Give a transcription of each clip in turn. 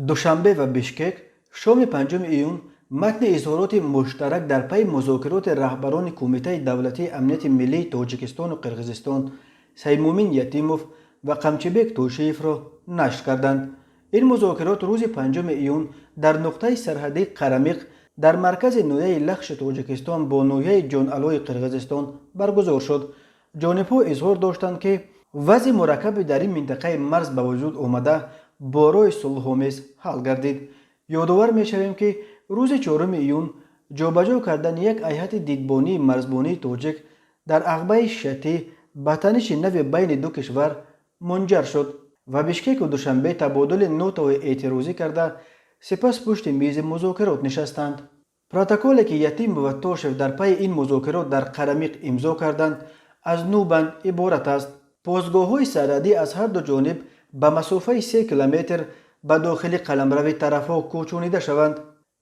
Душанбе ва Бишкек шоми 5 июн матни изҳороти муштарак дар пайи музокироти раҳбарони Кумитаи давлатии амнияти миллии Тоҷикистону Қирғизистон Саймумин Ятимов ва Қамчибек Тошиевро нашр карданд. Ин музокирот рӯзи 5 июн дар нуқтаи сарҳадии Қарамиқ дар маркази ноҳияи Лахши Тоҷикистон бо ноҳияи Ҷоналои Қирғизистон баргузор шуд. Ҷонибҳо изҳор доштанд, ки вазъи мураккаби дар ин минтақаи марз ба вуҷуд омада бо роҳи сулҳомез ҳал гардид. Ёдовар мешавем, ки рӯзи 4 июн ҷобаҷо кардани як ҳайати дидбонии марзбонии тоҷик дар ағбаи Шатӣ ба таниши нави байни ду кишвар мунҷар шуд ва Бишкеку Душанбе табодули нотаҳои эътирозӣ карда, сипас пушти мизи музокирот нишастанд. Протоколе, ки Ятимов ва Тошев дар пайи ин музокирот дар Қарамиқ имзо карданд, аз нӯ банд иборат аст. Постгоҳҳои сарҳадӣ аз ҳар ду ҷониб ба масофаи 3 километр ба дохили қаламрави тарафҳо кӯчонида шаванд,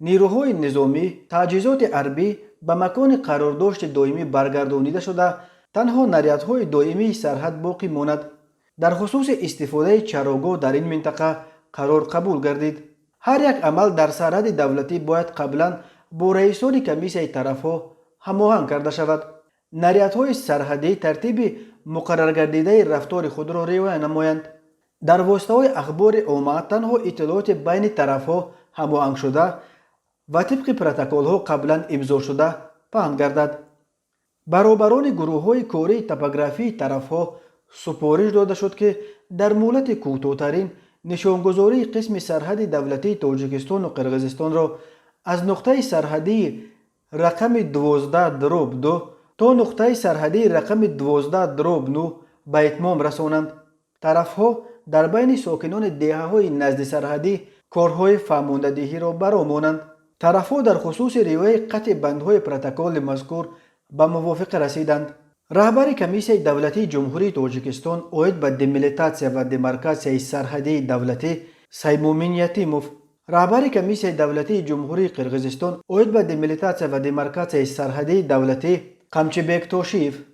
нирӯҳои низомӣ, таҷҳизоти ҳарбӣ ба макони қарордошти доимӣ баргардонида шуда, танҳо нарядҳои доимии сарҳад боқӣ монад. Дар хусуси истифодаи чарогоҳ дар ин минтақа қарор қабул гардид. Ҳар як амал дар сарҳади давлатӣ бояд қаблан бо раисони комиссияи тарафҳо ҳамоҳанг карда шавад. Нарядҳои сарҳадӣ тартиби муқарраргардидаи рафтори худро риоя намоянд. Дар воситаҳои ахбори омма танҳо иттилооти байни тарафҳо ҳамоҳангшуда ва тибқи протоколҳо қаблан имзошуда паҳн гардад. Баробарони гурӯҳҳои кории топографии тарафҳо супориш дода шуд, ки дар муҳлати кӯтоҳтарин нишонгузории қисми сарҳади давлатии Тоҷикистону Қирғизистонро аз нуқтаи сарҳадии рақами 12/2 то нуқтаи сарҳадии рақами 12/9 ба итмом расонанд. Тарафҳо дар байни сокинони деҳаҳои наздисарҳадӣ корҳои фаҳмондадиҳиро бароҳ монанд. Тарафҳо дар хусуси риояи қатъи бандҳои протоколи мазкур ба мувофиқа расиданд. Раҳбари Комиссияи давлатии Ҷумҳурии Тоҷикистон оид ба демилитатсия ва демаркатсияи сарҳадии давлатӣ Саймумин Ятимов, раҳбари Комиссияи давлатии Ҷумҳурии Қирғизистон оид ба демилитатсия ва демаркатсияи сарҳадии давлатӣ Қамчибек Тошиев.